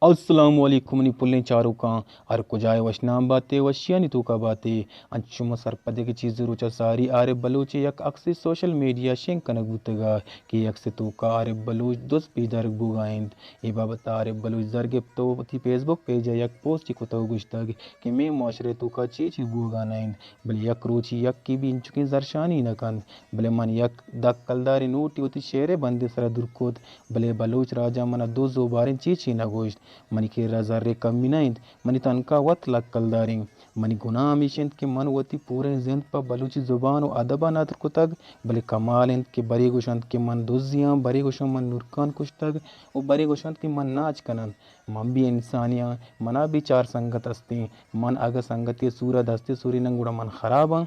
السلام علیکم منی پلیں چاروکاں، ہر کجائے وشنام باتے، وشیانی توکا باتے۔ انچو شما سرپدے کہ چیزے روچا ساری عارف بلوچ یک عکسے سوشل میڈیا شنگ کنگ بوتگا کہ عکس توکا عارف بلوچ دز پیدارگ بوگا انت۔ اے بابت عارف بلوچ زر گپتو وتی فیس بک پیجا یک پوسٹی کتو گوشتگ کہ مے معاشرے توکا چی چی بوگا نہ انت، بلے یک روچی یکے بھی انچکیں زرشانی نہ کنت۔ بلے من یک دہ کلداریں نوٹے وتی شعرے بندے سرا دور کت، بلے بلوچ راجا منا دز و باریں چی چی نہ گوشت۔ منی کرا زرے کمی نہ انت، منی تنکا وت لک کلداریں۔ منی گناہ ہمیش انت کہ من وتی پوریں زند پہ بلوچی زبان و ادبا ندر کتگ، بلے کمال انت کہ برے گوشنت کہ من دزیاں، برے گوشنت من نورکان کشتگ و برے گوشنت کہ من ناچ کننت۔ من بھی انسانے آں، منا بھی چار سنگت استیں۔ من اگہ سنگتے سورا دستے سوریناں گڑا من خراب آں۔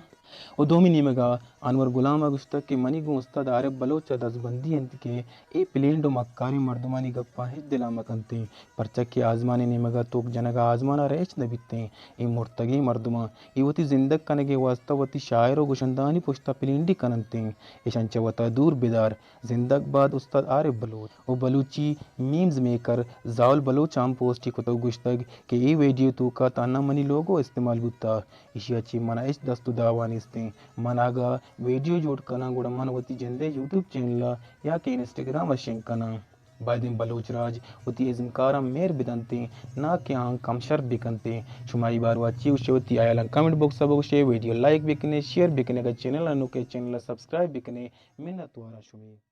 و دومی نیمگا انور غلام ء گوشتگ کہ منی گوں استاد عارف بلوچ ء دزبندی انت کہ اے پلینڈ و مکاریں مردمانی گپاں ہچ دل ء مہ کنتیں، پرچا کہ آزمانی نیمگ ء توک جنگ ء آزمان ء را ہچ نہ بیتیں۔ اے مرتگیں مردماں اے وتی زندگ کنگ ء واستہ وتی شاعر و گشندہانی پشت ء پلینڈی کننتیں۔ ایشاں چہ وتا دور بدار۔ زندگ باد استاد عارف بلوچ و بلوچی میمز میکر زاول بلوچ ء ہم پوسٹے کتگ و گوشتگ کہ اے ویڈیو توکا تہنا منی لوگو استعمال بوتہ، ایشی ء چہ منا ہچ دست و دعوا نیستیں۔ من اگہ ویڈیو جوڑ کناں گڑا من وتی جندے یوٹیوب چینل ء یا کہ انسٹاگرام ء شنگ کناں۔ بایدیں بلوچ راج وتی ازمکاراں مہر بدنتیں، نہ کہ آہاں کم شر بکنتیں۔ شما اے باروا چی گوشے؟ وتی ہیالاں کمنٹ باکس ء بگوشے، ویڈیو لائک بکنے، شیئر بکنے، اگہ چینل ء نوکے چینل ء سبسکرائب بکنے۔ منتوار آں شمے۔